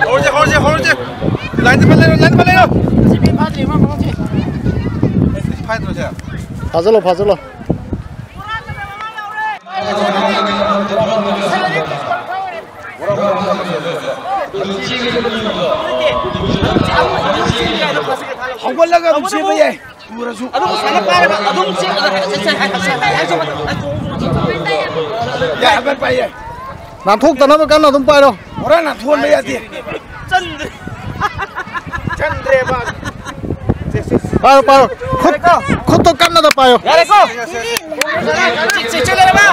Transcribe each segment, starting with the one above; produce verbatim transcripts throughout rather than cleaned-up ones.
ꯍꯧꯔꯁꯦ, ꯍꯧꯔꯁꯦ, ꯍꯧꯔꯁꯦ꯫ ꯂꯥꯏꯟꯗ ꯐꯠ ꯂꯩꯔꯣ, ꯂꯥꯏꯟꯗ ꯐꯠ ꯂꯩꯔꯣ꯫ ꯐꯥꯏꯗ꯭ꯔꯣꯁꯦ? ꯐꯥꯖꯜꯂꯣ, ꯐꯥꯖꯜꯂꯣ꯫ ꯍꯧꯒꯠꯂꯒ ꯑꯗꯨꯝ ꯆꯦꯟꯕ ꯌꯥꯏ꯫ ꯇꯨꯔꯁꯨ꯫ ꯑꯗꯨꯝ ꯁꯨꯃꯥꯏꯅ ꯄꯥꯏꯔꯒ ꯑꯗꯨꯝ ꯆꯦꯟꯒꯗꯕ꯫ ꯁꯦ, ꯁꯦ, ꯁꯦ, ꯁꯦ, ꯁꯦ, ꯁꯦ, ꯁꯦ꯫ ꯌꯥꯏ, ꯍꯥꯏꯐꯦꯠ ꯄꯥꯏ ꯌꯥꯏ꯫ ꯅꯥꯟꯊꯣꯛꯇꯅꯕ ꯀꯟꯅ ꯑꯗꯨꯝ ꯄꯥꯏꯔꯣ꯫ ꯄꯨꯔꯥ ꯅꯥꯟꯊꯣꯛꯍꯟꯕ ꯌꯥꯗꯦ꯫ ꯆꯟꯗ꯭ꯔꯦ꯫ ꯆꯟꯗ꯭ꯔꯦꯕ꯫ ꯄꯥꯏꯔꯣ, ꯄꯥꯏꯔꯣ꯫ ꯈꯨꯠ, ꯈꯨꯠꯇꯣ ꯀꯟꯅꯗ ꯄꯥꯏꯌꯣ꯫ ꯌꯥꯔꯦꯀꯣ? ꯆꯦ-, ꯆꯦ-, ꯆꯦꯜꯂꯦꯕ꯫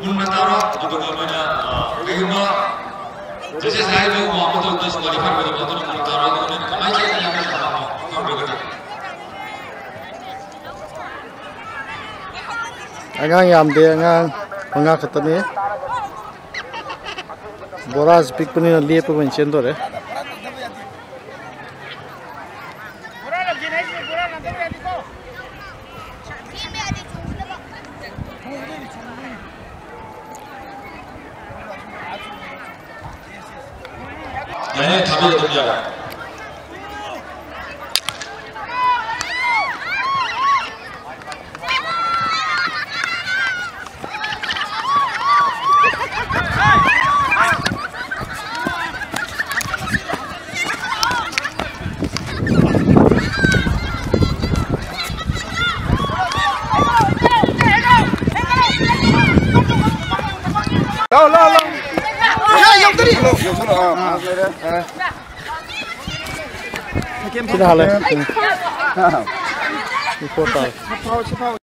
ꯃꯨꯟꯅ ꯇꯥꯔꯣ, ꯑꯗꯨꯒ ꯅꯣꯏꯅ, ꯑ, ꯀꯩꯒꯨꯝꯕ judges ꯍꯥꯏꯔꯤꯕ ꯋꯥꯡꯕ ꯃꯇꯝꯗ disqualify ꯑꯣꯏꯗꯕ ꯑꯗꯨꯅ ꯃꯨꯟꯅ ꯇꯥꯔꯣ, ꯑꯗꯨꯒ ꯅꯣꯏꯅ ꯀꯃꯥꯏꯅ ꯆꯦꯟꯒꯅꯤ ꯍꯥꯏꯕꯗꯨ ꯈꯪꯗ꯭ꯔꯒꯗꯤ꯫ ꯑꯉꯥꯡ ꯌꯥꯝꯗꯦ, ꯑꯉꯥꯡ ꯃꯉꯥ ꯈꯛꯇꯅꯤ꯫ ꯕꯣꯔꯥꯁꯤ ꯄꯤꯛꯄꯅꯤꯅ ꯂꯦꯞꯄꯒ ꯑꯣꯏꯅ ꯆꯦꯟꯗꯣꯔꯦ꯫ ꯌꯥꯏꯌꯦ, ꯊꯥꯕꯤꯔ ꯑꯗꯨꯝ ꯌꯥꯔꯦ꯫ ꯂꯥꯎ, ꯂꯥꯎ, ꯂꯥꯎ꯫ ꯌꯧꯁꯜꯂꯣ, ꯌꯧꯁꯜꯂꯣ, ꯑꯥ, ꯐꯥꯁ ꯂꯩꯔꯦ꯫ ꯁꯤꯗ ꯍꯥꯜꯂꯦ꯫ ꯎꯝ꯫ ꯔꯤꯄꯣꯔꯠ ꯇꯥꯔꯦ꯫